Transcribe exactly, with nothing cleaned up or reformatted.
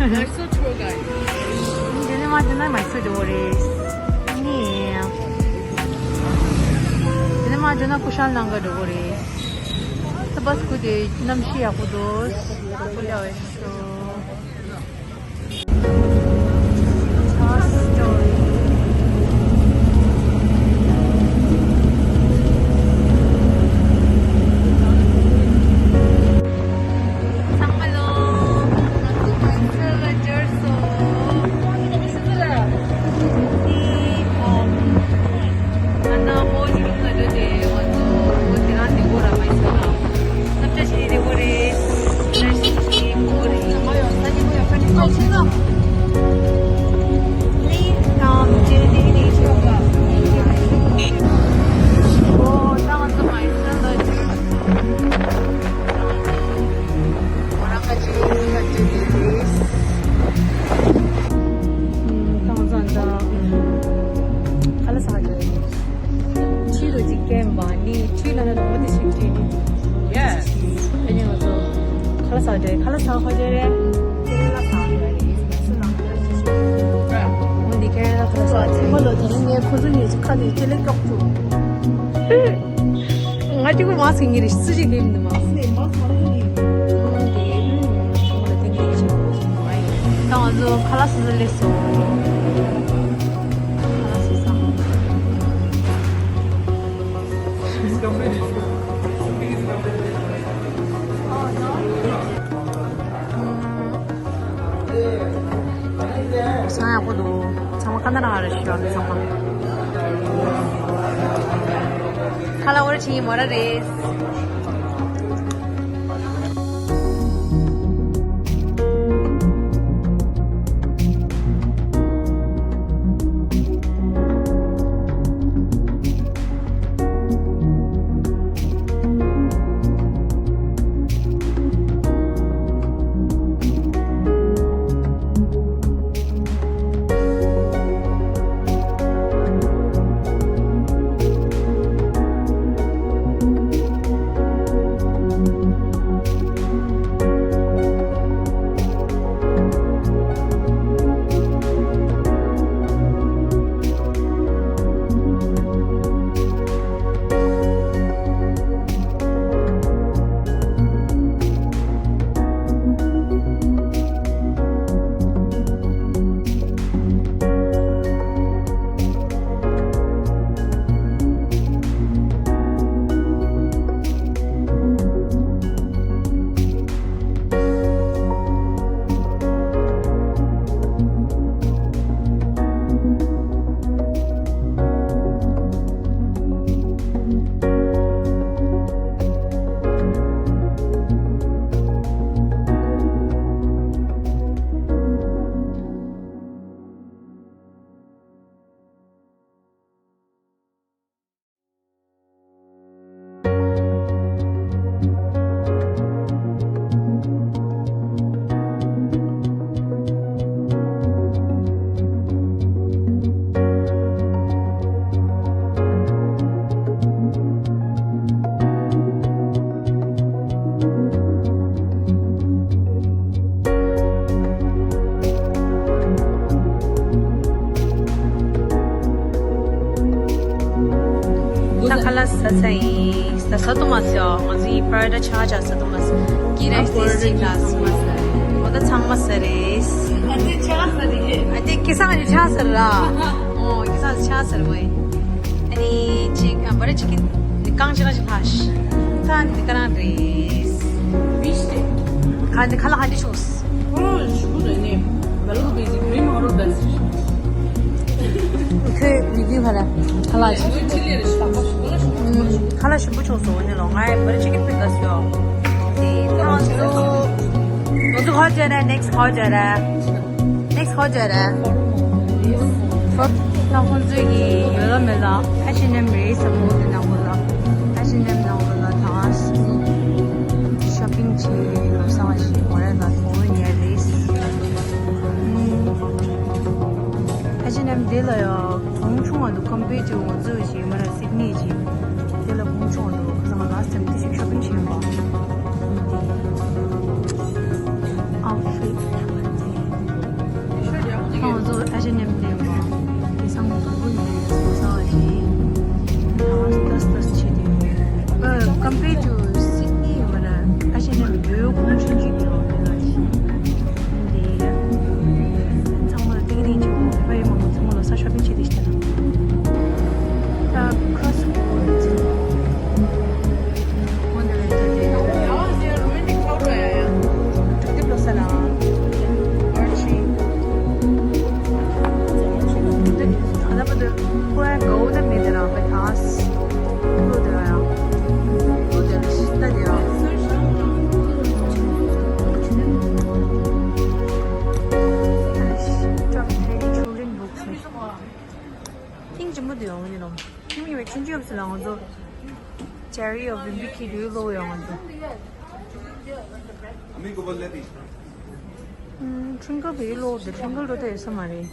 Mysore tour guide. དེ་ནས་མར་འགྲོ་ན་མའི་སོར་འགྲོ་དགོས་རེད། ཨ་ནི། དེ་ནས་མར་འགྲོ་ན་ཀུ་ཤལ་ནང་ག་འགྲོ་དགོས་རེད། ད་བཱས་སྒུག་དེ་གནམ་གཤིས་ཡག་པོ་འདུག་ཡག་པོ་ལས་ཤོ། ཁ་ལག་ཟ་རྒྱུ་རེད། ཁྲུས་ལོ་གཅིག་སྐྱེལ་བ་ནི་ཁྲུས་ལ་ན་ལོ་དེ་ཞིག་ཁྲུས་ནི། ཡེ། ཨ་ནི་ང་ཚོ་ཁ་ལག་ཟ་རྒྱུ་རེད། ཁ་ལག་ཟ་ཁ་རྒྱུ་རེད། ཁེ་རེ་ལ་ཟ་རྒྱུ་རེད། སུ་ནང་ཁ་ལག་ཟ་ཞིག་འོ་འདི་ཁེ་རེ་ལ་ཁ་ལག་ཟ་རྒྱུ་རེད། ཁོ་ལོ་དེ་ནི་ངས་ཁོ་ཚོ་ཉིད་ཀྱི་ཁ་ནས་ལྕེ་ལེ་ཀྱོག་བྱུང་། ང་གཅིག་པུ་མ་སེང་གི་རེད། སུ་ཞིག་གིས་མི་འདུག་མ་སེང་མ་སེང་གི། ཁོ་ལ་དེ་འདྲ་ཞིག་ད་ང་ཚོ་ཁ་ལག་སོ་སོ་སླེབས་སོང་། ཁ་ལག་སོ་སོ། ཚང་ཡག་པོ་འདུག་ཚང་མ་ཁ་ན་ར་རེ་ཞུ་བ་ཚང་མ། ཁ་ལག་འོར་ཆི་མོ་ར་རེད། ད་ཁ་ལག་ཟ་ས་ཡིན། ད་ཟ་ཐུབ་མ་སོང་། ང་ཚོ་ཡི་པ་ར་ཊ་ཆ་ཆ་ཟ་ཐུབ་མ་སོང་། ཀི་ར་སི་ཅིག་ལ་སོང་མ་སོང་། འོ་ད་ཚང་མ་ཟ་རེད། ཨ་དེ་ཆ་ཟ་རེད། ཨ་དེ་ཁེ་སང་ཨ་ནི་ཆ་ཟ་ར། ཨོ་ཁེ་སང་ཆ་ཟ་ར་བས། ཨ་ནི་ཅིག་ཨ་བ་ར་ཅིག་གི་རྐང་ཅིག་ར་ཅིག་ལྷག་ཤི། ད་འདི་ག་རང་རེད། ཁ་འདི་ཁ་ལག་ཧ་འདི་ཆོག་ཨོ་ཞུ་རེད་ནི། བལ་གོ་བེ་སི་ཀྲིམ་ཨོ་རོ་བེ་སི། ཁོས་ཡི་གེ་ཕ་ར་ཁ་ལག་ཅིག་ཁ་ལག་ཞིམ་པོ་ཆོག་སོང་ནི་ལོ། ང་ཡི་བ་ར་ཅིག་གི་ཕི་ག་སོ། དེ་ང་ཚོ་ང་ཚོ་ཁ་ཅེ་ར་ནེག་སི་ཁ་ཅེ་ར། ནེག་སི་ཁོ་ཇོ་རེད། ད་ཁོང་ཚོས་ཀྱི་ཡོད་ལ་མེད་ལ་ཨེཆ་ཨེན་ཨེམ་རེད་ཟེར་མོ་དེ་ནང་ཁོ་ལ་ཨེཆ་ཨེན་ཨེམ་ནང་ཁོ་ལ་ད་ཤོ་པིང་བྱེད་ལོ་སང་ཞིག་མོ་རེད་ལ་ཐོག་ཉེ་རེད། ཨེཆ་ཨེན་ཨེམ་དེ་ལ་ཡང་གོང་ཆུང་བ་འདུག་ཁམ་པེར་ཅིག་ང་ཚོས་ཞིག་མ་ར་སིད་ནི་ཅིག་དེ་ལ་གོང་ཆུང་བ་འདུག་ཁ་སང་ལ་སི་ཊེམ་དེ་ཞིག་ཤོ་པིང་བྱེད་ཡོང་བ། ཨའུ་ཊི་ཕིཊ། མཉམ་འདྲེས་པ། དེང་སང་དུས་འཁོར་ནས་ཟ་བ་ཞིག་ད་ལྟ་ལྟ་བྱེད་དུས། ཨ། compared to Sydney ཡོད་མ་རེད། ཨ་ཤེ་ནས་ལོའི་གོང་ཆུང་ཅིག་ཡོད་དེ་ལ་ཞིག་འདི་ཚང་མ་ཏིག་ཏིག་ཅིག་ཕ་ཡུལ་མང་པོ་ཚང་མ་ལ་ས་shopping བྱེད་དེ་ཤི་ད་ན། ད་cross border ཐེངས་གཅིག་མོ་དེ་ཡོང་ཡིན་ནམ། ཁྱིམ་ཡིན་པའི་ཆུང་ཆུང་ཡོད་ཚེ་ལ་ང་ཚོ་Cherry of Bimbiki དེ་ལོ་ཡོང་ང་ཚོ། ཨམ་ཁྲིན་ཀལ་བེ་ལོ་དེ་ཁྲིན་ཀལ་རོ་དེ་ཡོད་ས་མ་རེད།